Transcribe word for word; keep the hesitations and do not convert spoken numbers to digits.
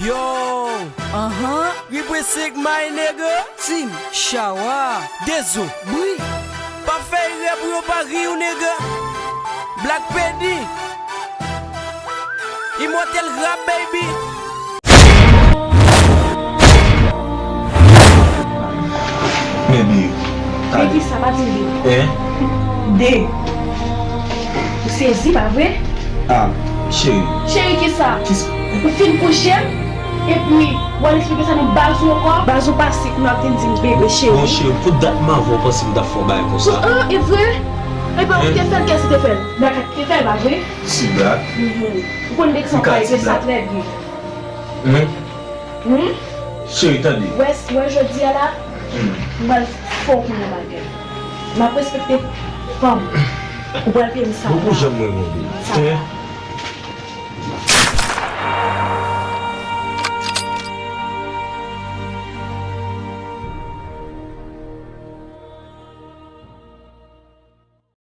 Yo! Anhan! Ribwe senk may, nèg! Tim! Chawa! Dezo! Bri! Pa fè erè pou yo pa ri w, nèg! Black Pedi! Imòtèl Rap, baby! Men de. Men kisa, pa di de. Hein? De. Ou sezi, pa vre? Ah, cheri. Cheri kisa? Kis- Ou fin kouche m? Epi, w al eksplike sa nan baz ou ankò? Baz ou pase, kounye a w ap vin di m bebe cheri. Bon, cheri, pou dat m avè w panse m t ap fè yon bagay konsa? Ah, e vre? Ebyen, ou te fè l, kiyès ki te fè l? Black ki te fè l, pa vre? Ti Black. Mhm. Ou konn de ki sa m pale, sa trè byen. Hmm? Hmm? Cheri, tande. Wè, wè jodi a la, hmm, m pral fè w konn yon bagay. M ap respekte fanm. Ou pral peye m sa. Ou pou janm renmen l. Sa. Hein?